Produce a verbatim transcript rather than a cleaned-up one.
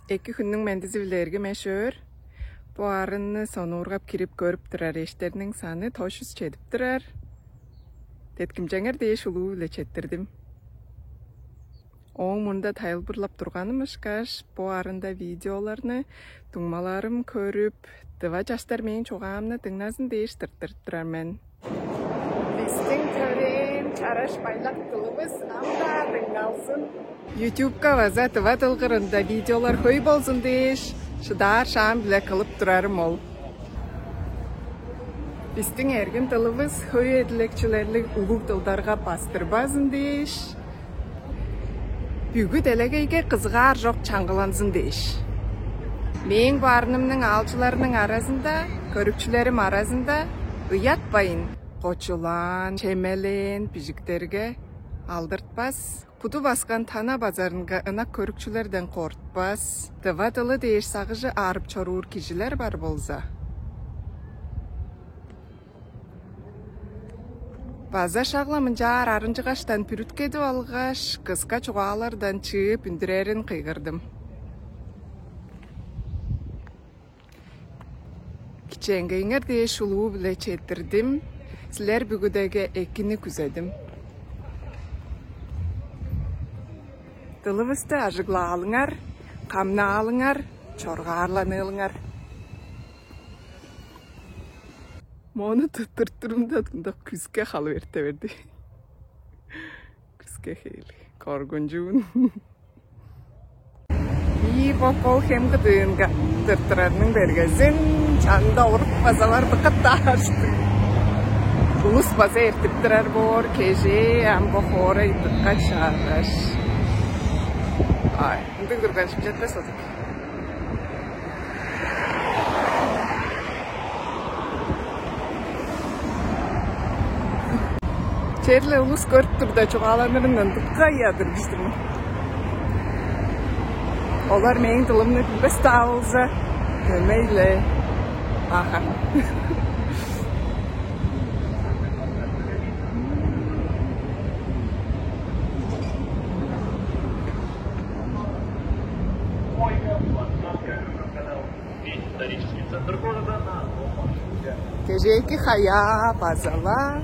Эки хүннүң мендизи-биле, эргим эш-өөр. Бо арынны сонуургап кирип көрүп турар эштерниң саны тос чүс чедип турар. Деткимчеңер дээш улуу-биле четтирдим. Ооң мурнунда тайылбырлап турганым ышкаш, бо арында видеоларны дуңмаларым көрүп, тыва чаштар мээң чугаамны дыңназын дээш тырттырып турар мен. Бистиң төрээн чараш байлак дылывыс ам-даа дыңналзын. Ютубка база тыва дыл кырында видеолар хөй болзун дээш, шыдаар шаам-биле кылып турарым ол. Бистиң эргим дылывыс хөй эдилекчилерлиг улуг дылдарга бастырбазын дээш, бүгү делегейге кызыгаар чок чаңгыланзын дээш. Мээң баарнымның аалчыларының аразында, көрүкчүлерим аразында ыятпайн, кочулаан, чемелээн бижиктерге алдыртпас, куду баскан тана базарынга ынак көрүкчүлерден кортпас, тыва дылы дээш сагыжы аарып чоруур кижилер бар болза, база шак-ла мынчаар арынчыгаштан бүрүткедип алгаш, кыска чугаалардан чыып үндүрерин кыйгырдым. Кичээнгейиңер дээш улуу-биле четтирдим. Силер бүгүдеге экини күзедим. Дылывысты ажыглаалыңар, камнаалыңар, чоргаарланыылыңар. Мону туттуртурумда мында күске халып эрте берди. Күске хейлиг. Коргунчуун. Ии бокол хем кыдыынга тырттырарның бергезин чанында урук базалар быкыт дааштыг. Улус база эртип турар боор кежээ ам бо хоорай дыкка чаагаш. Ай, ындыг турган шимчетпес болдук. Черле улус көрүп турда чугааланырындан дыкка ыядыр бистиң. Олар мээң дылымны билбес-даа болза, дөмей-ле ахан. Исторический центр города на одном маршруте. Кежээки хая базала